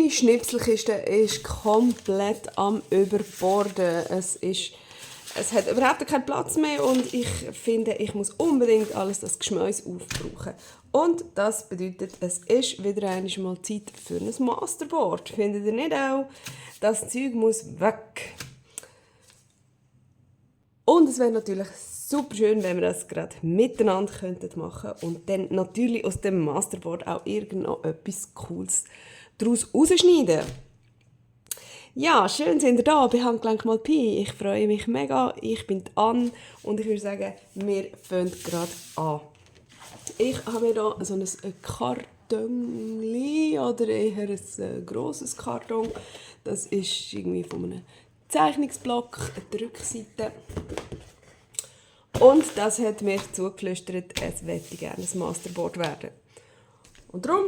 Meine Schnipselkiste ist komplett am Überborden. Es hat überhaupt keinen Platz mehr und ich finde, ich muss unbedingt alles das Geschmäus aufbrauchen. Und das bedeutet, es ist wieder einmal Zeit für ein Masterboard. Findet ihr nicht auch? Das Zeug muss weg. Und es wäre natürlich super schön, wenn wir das gerade miteinander machen könnten und dann natürlich aus dem Masterboard auch irgend etwas Cooles daraus rausschneiden. Ja, schön sind ihr da bei Handgelenk mal Pi. Ich freue mich mega. Ich bin Anne und ich würde sagen, wir fangen gerade an. Ich habe mir hier so ein Karton oder eher ein grosses Karton. Das ist irgendwie von einem Zeichnungsblock, eine Rückseite. Und das hat mir zugeflüstert, es möchte gerne ein Masterboard werden. Und darum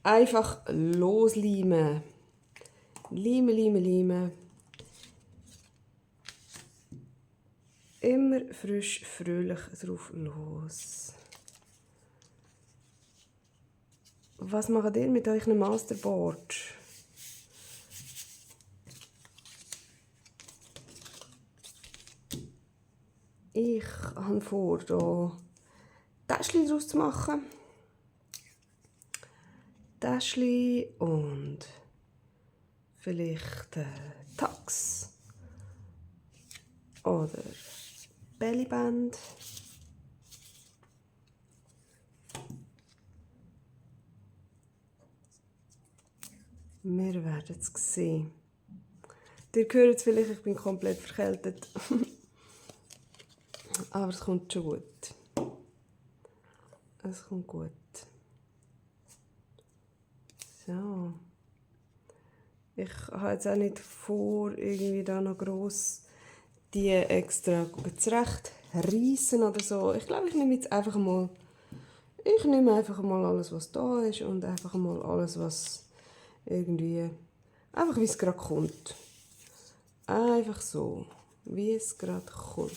einfach losleimen. Leimen. Immer frisch, fröhlich drauf los. Was macht ihr mit euch Masterboard? Ich habe vor, hier Täschchen daraus zu machen. Täschchen und vielleicht Tax oder Bellyband. Wir werden es sehen. Ihr hört es vielleicht, ich bin komplett verkältet. Aber es kommt schon gut. Es kommt gut. So. Ich habe jetzt auch nicht vor, irgendwie da noch gross die extra zurecht reissen oder so. Ich glaube, ich nehme jetzt einfach mal. Ich nehme einfach mal alles, was da ist und einfach mal alles, was irgendwie. Einfach wie es gerade kommt. Einfach so, wie es gerade kommt.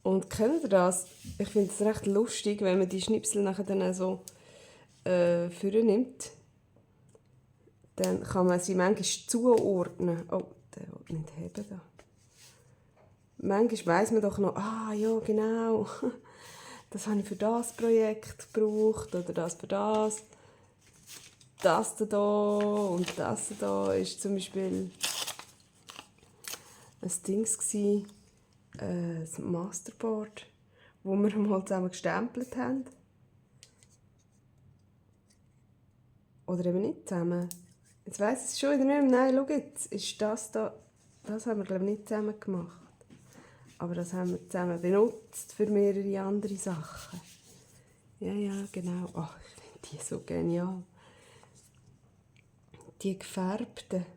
Und kennt ihr das? Ich finde es recht lustig, wenn man die Schnipsel nachher dann so vornimmt. Dann kann man sie manchmal zuordnen. Oh, der will nicht heben da. Manchmal weiss man doch noch, ja genau, das habe ich für das Projekt gebraucht oder das für das. Das da und das da ist zum Beispiel ein Ding gsi, ein Masterboard, wo wir mal zusammen gestempelt haben. Oder eben nicht zusammen. Jetzt weiss ich es schon wieder nicht mehr. Nein, schau jetzt, ist das da, das haben wir glaube ich nicht zusammen gemacht. Aber das haben wir zusammen benutzt für mehrere andere Sachen. Ja, genau. Ach, ich finde die so genial. Die gefärbten.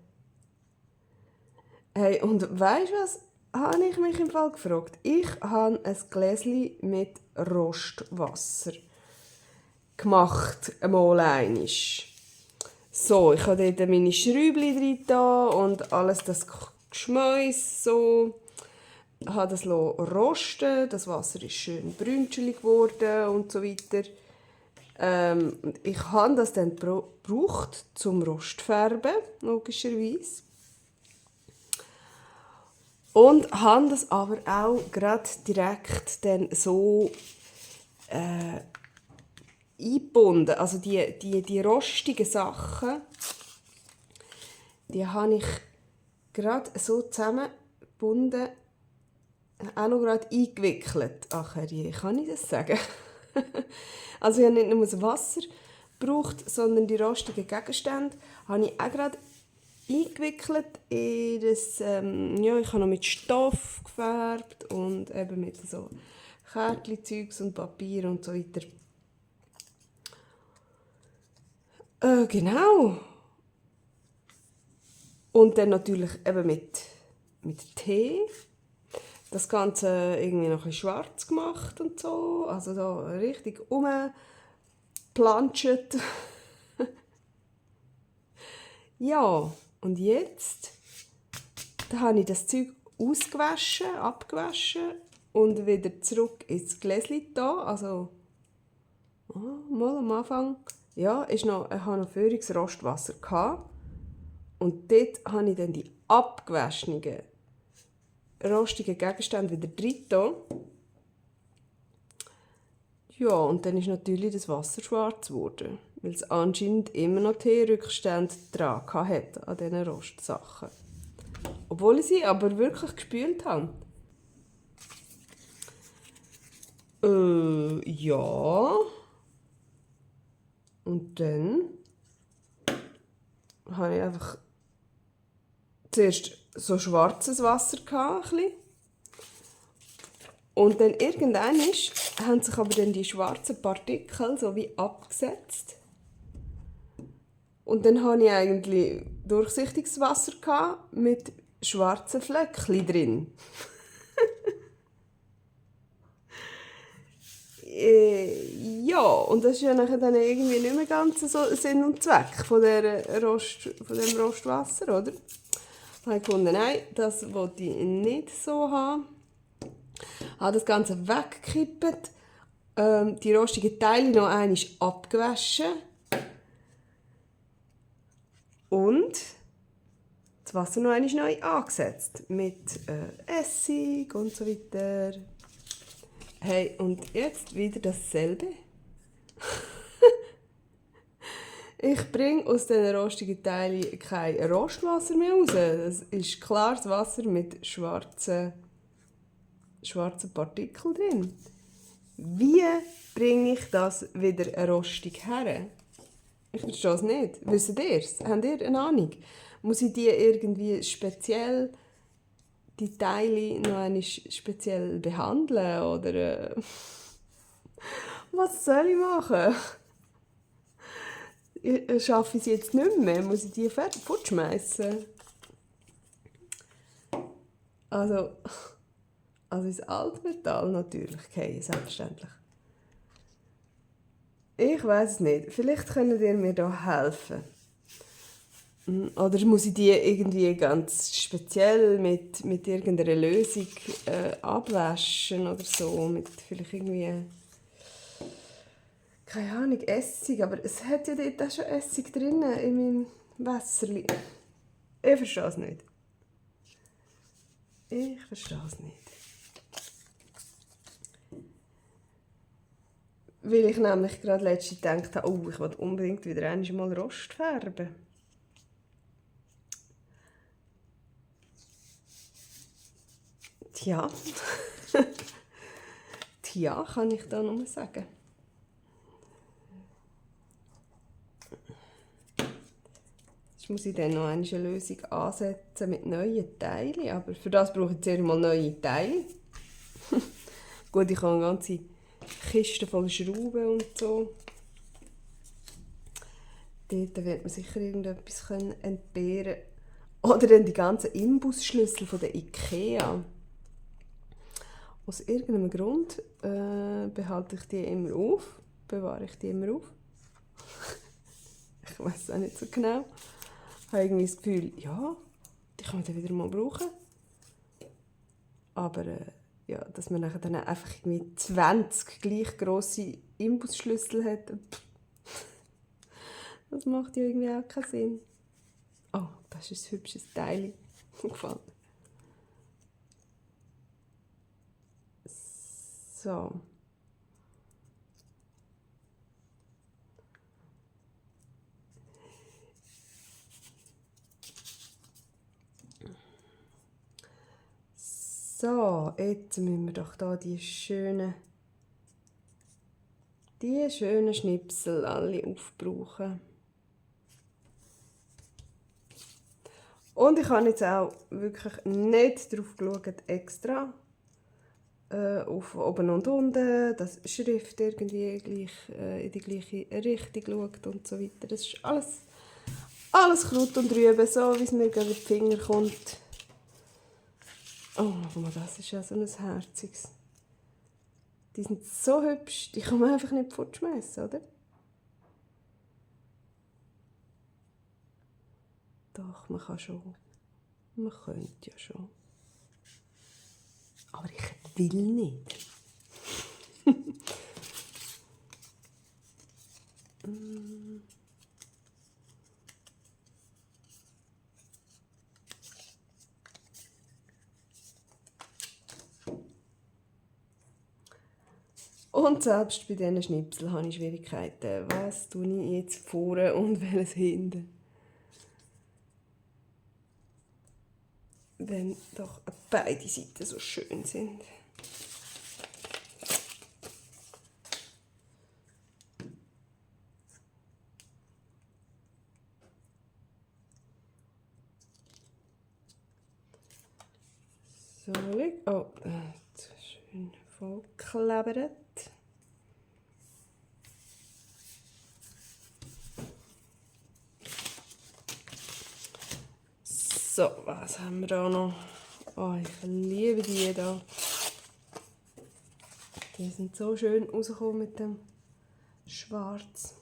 Hey, und weisst du was? Habe ich mich im Fall gefragt. Ich habe ein Gläschen mit Rostwasser gemacht, einmal einmal. So, ich habe dort meine Schräubchen drin und alles das Geschmäus so. Ich habe das rosten, das Wasser ist schön brünschelig geworden und so weiter. Ich habe das dann gebraucht zum Rostfärben, logischerweise. Und habe das aber auch gerade direkt dann so eingebunden. Also die rostigen Sachen, die habe ich gerade so zusammengebunden, auch noch gerade eingewickelt. Ach herrje, kann ich das sagen? Also ich habe nicht nur das Wasser gebraucht, sondern die rostigen Gegenstände habe ich auch gerade eingewickelt in das, ich habe noch mit Stoff gefärbt und eben mit so Kärtchen-Zeugs und Papier und so weiter. Genau. Und dann natürlich eben mit Tee. Das Ganze irgendwie noch ein bisschen schwarz gemacht und so. Also da richtig rumgeplanscht. Ja, und jetzt da habe ich das Zeug ausgewaschen, abgewaschen und wieder zurück ins Gläschen da. Also, mal am Anfang, ja, ich hatte noch feuriges Rostwasser gehabt. Und dort habe ich dann die abgewaschenen, rostigen Gegenstände wieder reingetan. Ja, und dann ist natürlich das Wasser schwarz geworden, weil es anscheinend immer noch Teerückstände dran hatte an diesen Rostsachen. Obwohl ich sie aber wirklich gespült habe. Ja. Und dann habe ich einfach zuerst so schwarzes Wasser gehabt, ein bisschen. Und dann irgendwann haben sich aber dann die schwarzen Partikel so wie abgesetzt. Und dann hatte ich eigentlich durchsichtiges Wasser gehabt mit schwarzen Fleckchen drin. Ja, und das ist ja nachher dann irgendwie nicht mehr ganz so Sinn und Zweck von dem Rostwasser, oder? Dann habe ich gefunden, nein, das wollte ich nicht so haben. Habe das Ganze weggekippt, die rostigen Teile noch einmal abgewaschen und das Wasser noch einmal neu angesetzt mit Essig und so weiter. Hey, und jetzt wieder dasselbe. Ich bringe aus diesen rostigen Teilen kein Rostwasser mehr raus. Das ist klares Wasser mit schwarzen Partikeln drin. Wie bringe ich das wieder rostig her? Ich verstehe es nicht. Wisst ihr es? Habt ihr eine Ahnung? Muss ich die irgendwie speziell, die Teile noch einmal speziell behandeln? Oder was soll ich machen? Schaffe ich es jetzt nicht mehr? Muss ich die fortschmeißen? Also ins Altmetall natürlich, okay, selbstverständlich. Ich weiß es nicht. Vielleicht könnt ihr mir da helfen. Oder muss ich die irgendwie ganz speziell mit irgendeiner Lösung abwaschen oder so? Mit vielleicht irgendwie, keine Ahnung, Essig. Aber es hat ja dort auch schon Essig drin in meinem Wässerli. Ich verstehe es nicht. Ich verstehe es nicht. Weil ich nämlich gerade letztens gedacht habe, ich will unbedingt wieder einmal Rost färben. Tja. Tja, kann ich da nur sagen. Jetzt muss ich dann noch eine Lösung ansetzen mit neuen Teilen. Aber für das brauche ich zuerst mal neue Teile. Gut, ich habe eine ganze Kiste voll Schrauben und so. Dort wird man sicher irgendetwas entbehren können. Oder dann die ganzen Imbusschlüssel von der IKEA. Aus irgendeinem Grund behalte ich die immer auf. Bewahre ich die immer auf. Ich weiß es auch nicht so genau. Ich habe irgendwie das Gefühl, ja, die kann man dann wieder mal brauchen. Aber ja, dass man nachher dann einfach irgendwie 20 gleich grosse Imbusschlüssel hat, das macht ja irgendwie auch keinen Sinn. Oh, das ist ein hübsches Teil. Gefällt mir. So. So, jetzt müssen wir doch hier die schönen Schnipsel alle aufbrauchen. Und ich habe jetzt auch wirklich nicht darauf geschaut, extra auf oben und unten, dass die Schrift irgendwie gleich, in die gleiche Richtung schaut und so weiter. Das ist alles Kraut und Rüben, so wie es mir gerade in die Finger kommt. Oh, guck mal, das ist ja so ein herziges. Die sind so hübsch, die kann man einfach nicht fortschmeißen, oder? Doch, man kann schon. Man könnte ja schon. will nicht. Und selbst bei diesen Schnipseln habe ich Schwierigkeiten. Was tue ich jetzt vorne und welches hinten? Wenn doch beide Seiten so schön sind. So, oh, schön vollgeklebert. So, was haben wir da noch? Oh, ich liebe die hier. Die sind so schön rausgekommen mit dem Schwarz.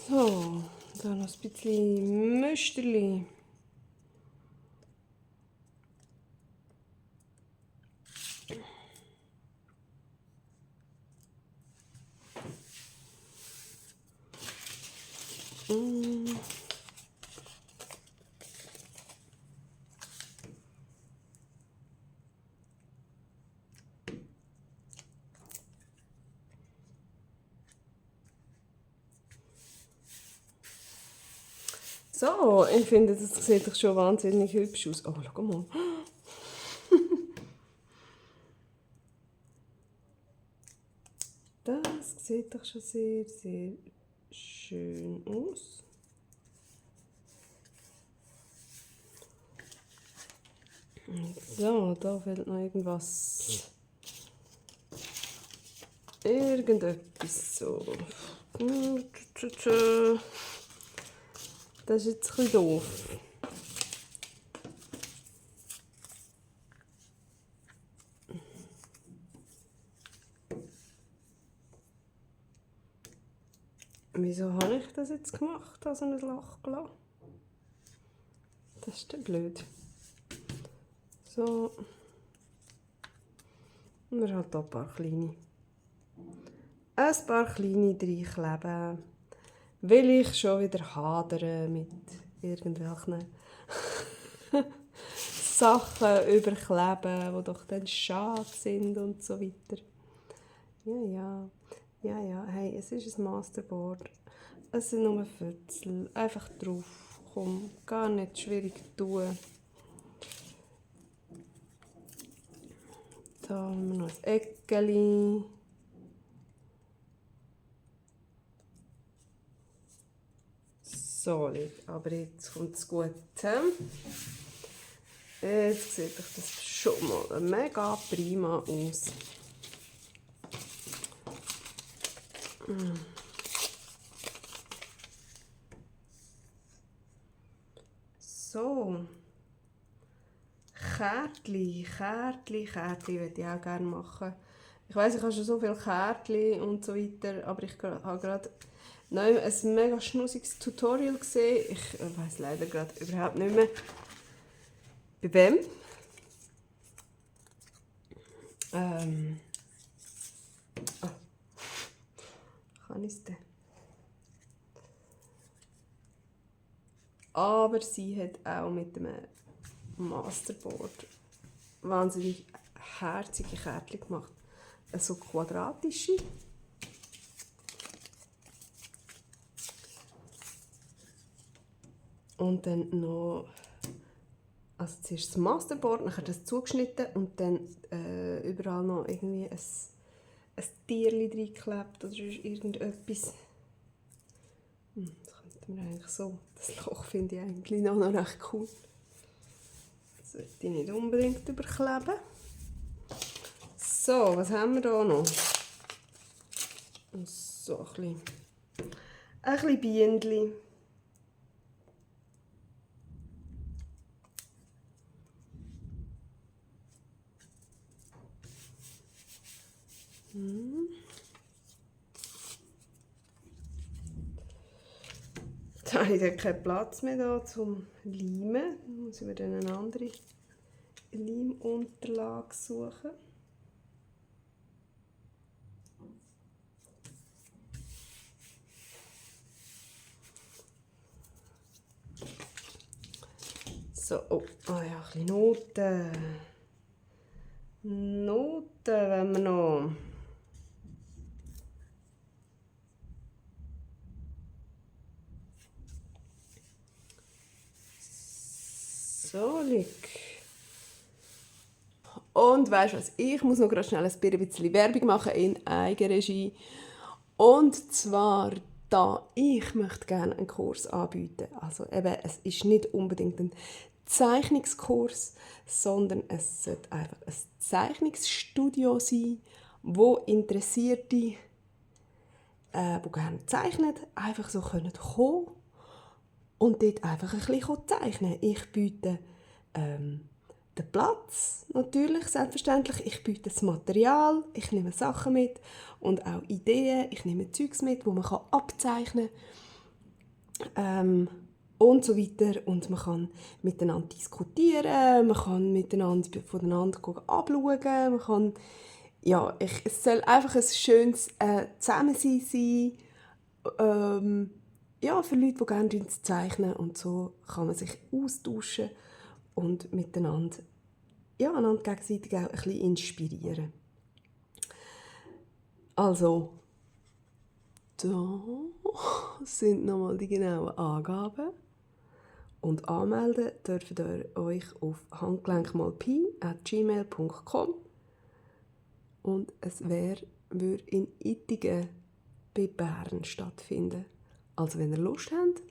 So, da noch ein bisschen Müsterli. So, ich finde, das sieht doch schon wahnsinnig hübsch aus. Oh, schau mal. Das sieht doch schon sehr, sehr schön aus. So, da fehlt noch irgendwas. Irgendetwas so. Das ist jetzt ein bisschen doof. Wieso habe ich das jetzt gemacht, also ein Loch gelassen? Das ist dann blöd. So. Und wir halt hier ein paar kleine. Ein paar kleine reinkleben. Weil ich schon wieder hadere mit irgendwelchen Sachen überkleben, die doch dann schade sind und so weiter. Ja, hey, es ist ein Masterboard. Es sind nur Fötzel. Einfach drauf. Komm, gar nicht schwierig tun. Da haben wir noch ein Eckeli. So, aber jetzt kommt es gut. Jetzt sieht doch das schon mal mega prima aus. So. Kärtchen würde ich auch gerne machen. Ich weiss, ich habe schon so viele Kärtchen und so weiter, aber ich habe gerade ein mega schnussiges Tutorial gesehen. Ich weiss leider gerade überhaupt nicht mehr, bei wem. Kann ich es denn? Aber sie hat auch mit dem Masterboard wahnsinnig herzige Kärtchen gemacht. So quadratische. Und dann noch, also zuerst das Masterboard, nachher das zugeschnitten und dann überall noch irgendwie ein Tierchen reingeklebt oder irgendetwas. Das könnte man eigentlich so. Das Loch finde ich eigentlich noch recht cool. Das sollte ich nicht unbedingt überkleben. So, was haben wir da noch? So ein bisschen Bienchen. Jetzt habe ich dann keinen Platz mehr da zum Leimen. Dann muss ich mir dann eine andere Leimunterlage suchen. So, oh ja, ein bisschen Noten. Noten, wenn wir noch. So, Lick. Und weißt du was? Ich muss noch gerade schnell ein bisschen Werbung machen in Eigenregie. Und zwar da, ich möchte gerne einen Kurs anbieten. Also eben, es ist nicht unbedingt ein Zeichnungskurs, sondern es sollte einfach ein Zeichnungsstudio sein, wo Interessierte, die gerne zeichnen, einfach so kommen können und dort einfach ein bisschen zeichnen. Ich biete den Platz, natürlich, selbstverständlich. Ich biete das Material, ich nehme Sachen mit und auch Ideen. Ich nehme Zeugs mit, wo man abzeichnen kann und so weiter. Und man kann miteinander diskutieren, man kann miteinander voneinander abschauen, man kann, ja, es soll einfach ein schönes Zusammensein sein. Ja, für Leute, die gerne zeichnen, und so kann man sich austauschen und miteinander, ja, einander gegenseitig auch ein bisschen inspirieren. Also, da sind nochmal die genauen Angaben. Und anmelden dürft ihr euch auf handgelenkmalpi@gmail.com. Und es würde in Ittigen bei Bern stattfinden. Also wenn ihr Lust habt,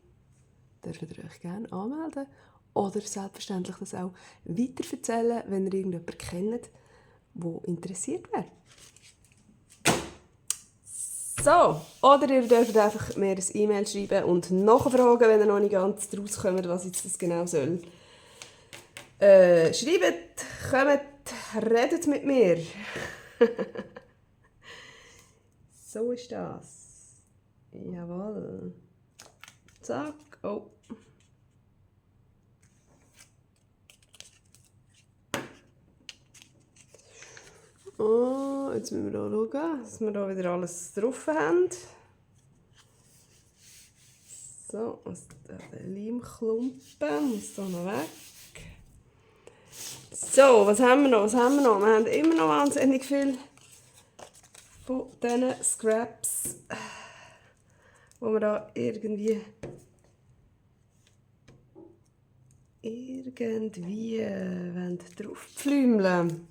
dürft ihr euch gerne anmelden. Oder selbstverständlich das auch weiterverzählen, wenn ihr irgendjemanden kennt, der interessiert wäre. So, oder ihr dürft einfach mir ein E-Mail schreiben und nachfragen, wenn ihr noch nicht ganz draus kommt, was jetzt das genau soll. Schreibt, kommt, redet mit mir. So ist das. Jawohl. Zack. Oh. Oh, jetzt müssen wir hier schauen, dass wir hier wieder alles drauf haben. So, der Leimklumpen muss hier noch weg. So, was haben wir noch? Wir haben immer noch wahnsinnig viel von diesen Scraps, wo wir da irgendwie drauf pflümeln.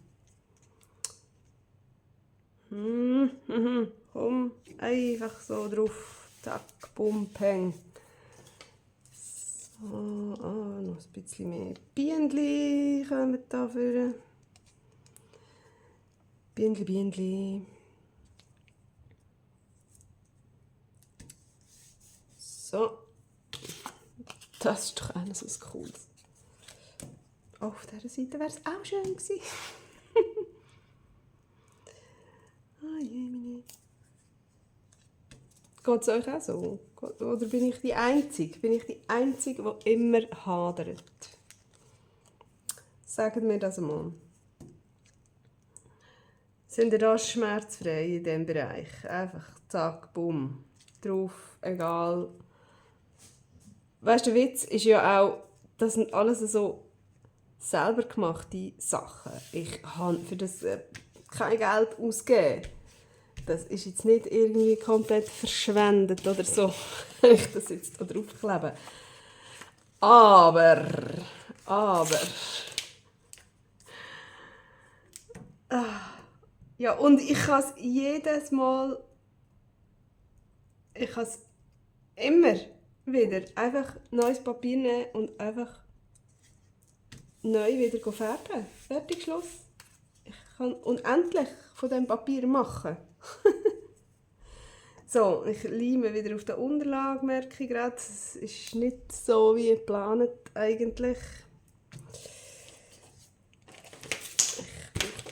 Komm, einfach so drauf. Zack, bumm, peng. So, noch ein bisschen mehr Bienenli kommen da für. Bienenli. So. Das ist doch eines was Cooles. Auf dieser Seite wäre es auch schön gewesen. Geht es euch auch so? Oder bin ich die Einzige? Bin ich die Einzige, die immer hadert? Sagt mir das mal. Sind ihr da schmerzfrei in diesem Bereich? Einfach zack, bumm, drauf, egal. Weißt du, der Witz ist ja auch, das sind alles so selber gemachte Sachen. Ich habe für das kein Geld ausgegeben. Das ist jetzt nicht irgendwie komplett verschwendet oder so, wenn ich das jetzt da draufklebe. Aber. Ja, und ich kann es jedes Mal. Ich kann es immer wieder einfach neues Papier nehmen und einfach neu wieder färben. Fertig, Schluss. Ich kann unendlich von diesem Papier machen. So, ich leime wieder auf der Unterlage, merke ich gerade. Es ist nicht so wie geplant eigentlich.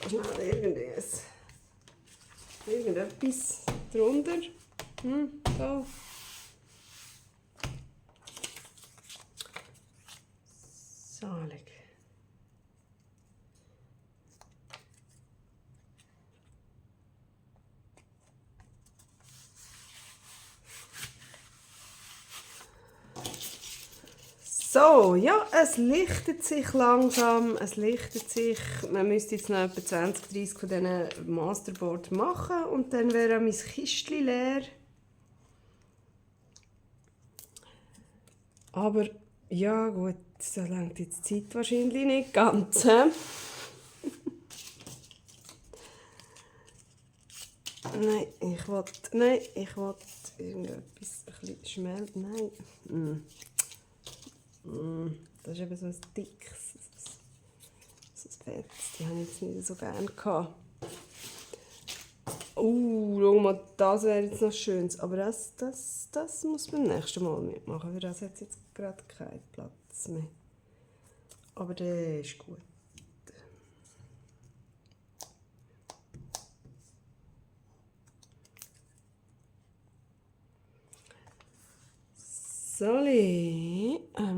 Ich brauche schnell irgendwas. irgendetwas drunter. Da. Salig. So, ja, es lichtet sich langsam, es lichtet sich. Man müsste jetzt noch etwa 20, 30 von diesen Masterboard machen und dann wäre mein Kistchen leer. Aber ja gut, da reicht jetzt die Zeit wahrscheinlich nicht ganz. Nein, ich will irgendetwas ein bisschen schmelzen. Nein. Das ist eben so ein dickes, so ein Fett. Die habe ich jetzt nicht so gerne gehabt. Schau mal, das wäre jetzt noch schönes. Aber das muss beim nächsten Mal mitmachen. Für das hat jetzt gerade keinen Platz mehr. Aber der ist gut. So,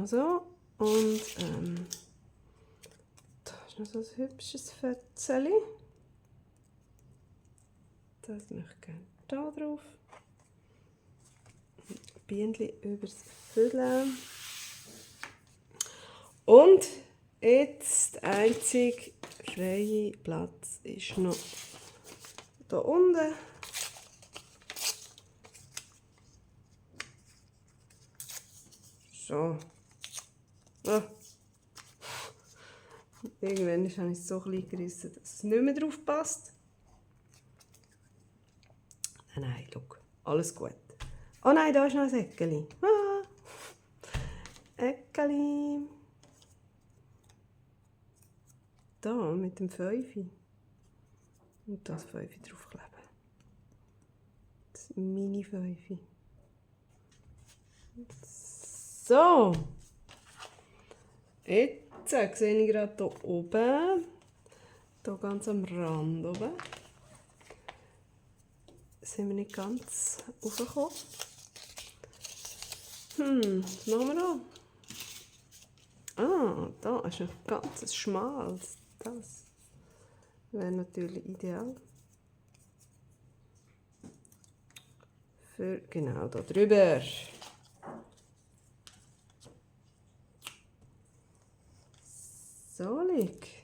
so. Und da ist noch so ein hübsches Fötzeli. Das möchte ich gerne da drauf. Ein Bienchen übers Vögeln. Und jetzt der einzige freie Platz ist noch da unten. So. Ah. Irgendwann habe ich es so klein gerissen, dass es nicht mehr drauf passt. Nein, schau. Alles gut. Oh nein, da ist noch ein Eckeli. Eckeli. Da mit dem Fünfi. Und das Fünfi draufkleben. Das Mini-Fünfi. So. Jetzt sehe ich gerade hier oben. Hier ganz am Rand oben. Sind wir nicht ganz raufgekommen. Was machen wir da? Da ist ein ganz schmales. Das wäre natürlich ideal. Für genau da drüber. Solig.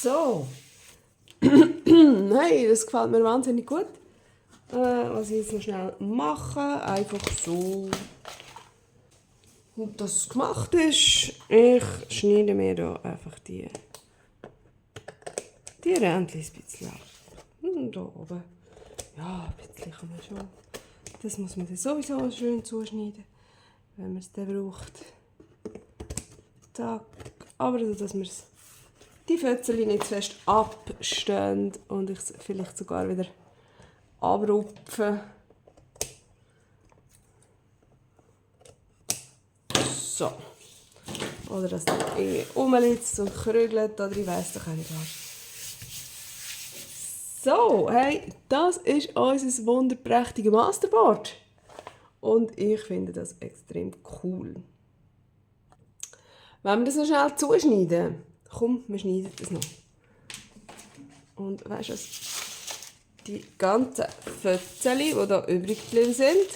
So. Nein, das gefällt mir wahnsinnig gut. Was ich jetzt noch schnell mache, einfach so. Und dass es gemacht ist, ich schneide mir da einfach die Rändchen ein bisschen ab. Und da oben. Ja, ein bisschen kann man schon. Das muss man dann sowieso schön zuschneiden, wenn man es dann braucht. Tack. Aber so, dass wir die Fötzchen nicht zu fest abstehen und ich es vielleicht sogar wieder abrupfen. So. Oder dass das irgendwie rumlitzt und krügelt, oder ich weiss doch auch nicht was. So, hey, das ist unser wunderprächtiges Masterboard. Und ich finde das extrem cool. Wenn wir das noch schnell zuschneiden, komm, wir schneiden das noch. Und weißt du was? Die ganzen Fötzchen, die hier übrig geblieben sind,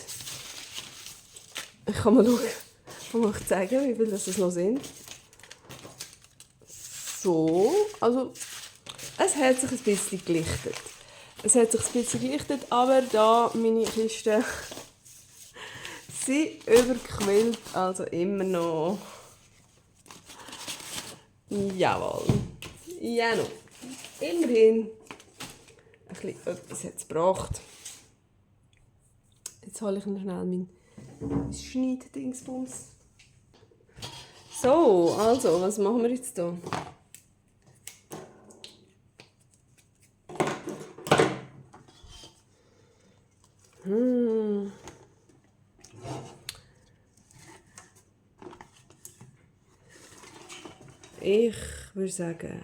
ich kann mal schauen, ich kann euch zeigen, wie viele das noch sind. So, also es hat sich ein bisschen gelichtet. Aber da meine Kisten sind überquillt, also immer noch. Jawohl. Ja, noch. Immerhin. Ein bisschen etwas hat es gebracht. Jetzt hole ich noch schnell mein Schneiddingsbums. So, also, was machen wir jetzt hier? Ich würde sagen,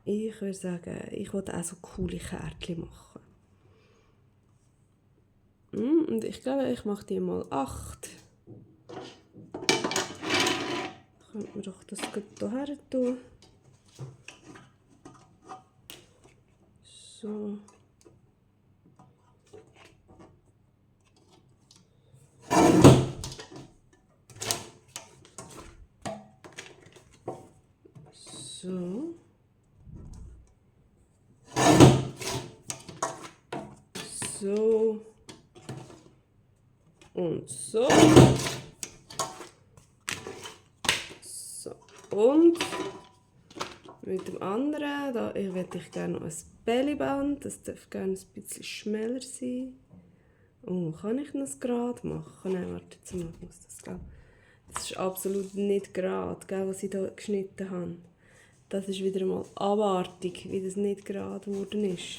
ich wollte auch so coole Kärtchen machen. Und ich glaube, ich mache die mal 8. Könnte man doch das hierher tun. So. So. So. Und so. So. Und mit dem anderen, da hätte ich gerne noch ein Bellyband. Das darf gerne ein bisschen schmäler sein. Oh, kann ich das gerade machen? Nein, warte, jetzt mal, muss das gehen. Das ist absolut nicht gerade, was ich hier geschnitten habe. Das ist wieder mal abartig, wie das nicht gerade geworden ist.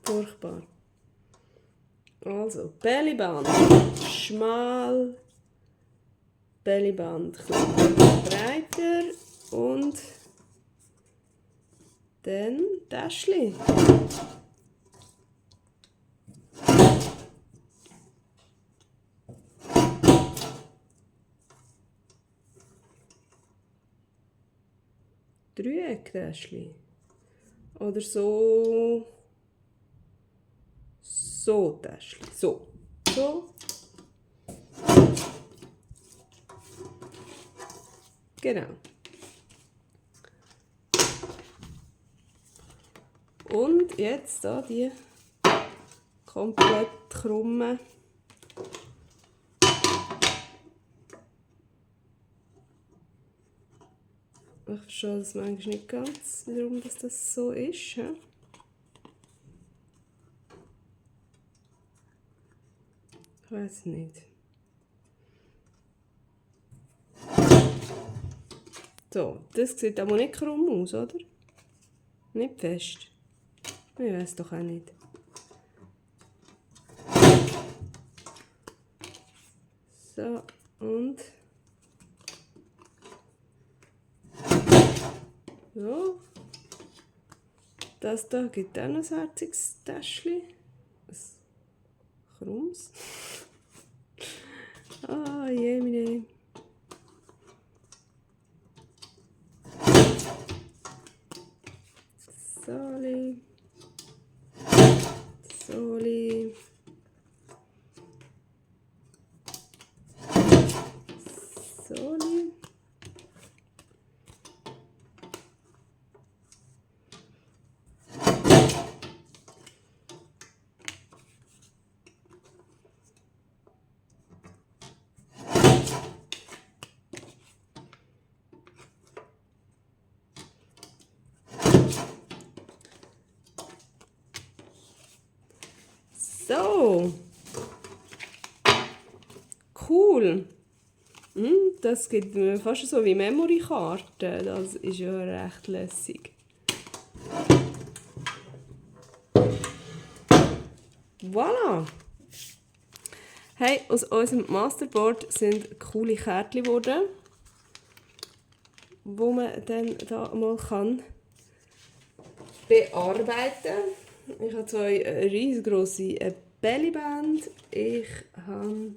Furchtbar. Also, Bellyband. Schmal. Bellyband breiter. Und dann Täschchen. Dreiecktäschchen. Oder so. So Täschchen. So. So. Genau. Und jetzt da die komplett krummen. Ich verstehe das manchmal nicht ganz, warum das so ist. Ja? Ich weiß nicht. So, das sieht aber nicht krumm aus, oder? Nicht fest. Ich weiß doch auch nicht. So, und so. Das da gibt auch noch ein herziges Täschchen. Ein krummes. Ah, jemine. Soli. Soli. Soli. So. Cool. Das gibt mir fast so wie Memory-Karten. Das ist ja recht lässig. Voilà! Hey, aus unserem Masterboard sind coole Kärtchen geworden, wo man dann da mal bearbeiten kann. Ich habe 2 riesengroße Bellyband. Ich habe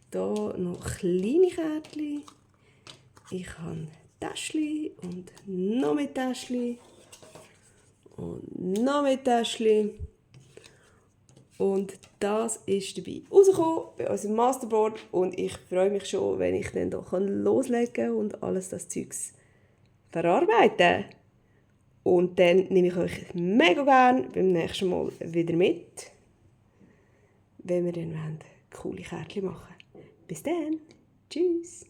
hier noch kleine Kärtchen. Ich habe Täschchen und noch mehr Täschchen. Und noch mehr Täschchen. Und das ist dabei rausgekommen bei unserem Masterboard. Und ich freue mich schon, wenn ich dann hier loslegen kann und alles das Zeugs verarbeiten. Und dann nehme ich euch mega gerne beim nächsten Mal wieder mit, wenn wir dann coole Kärtchen machen. Bis dann. Tschüss.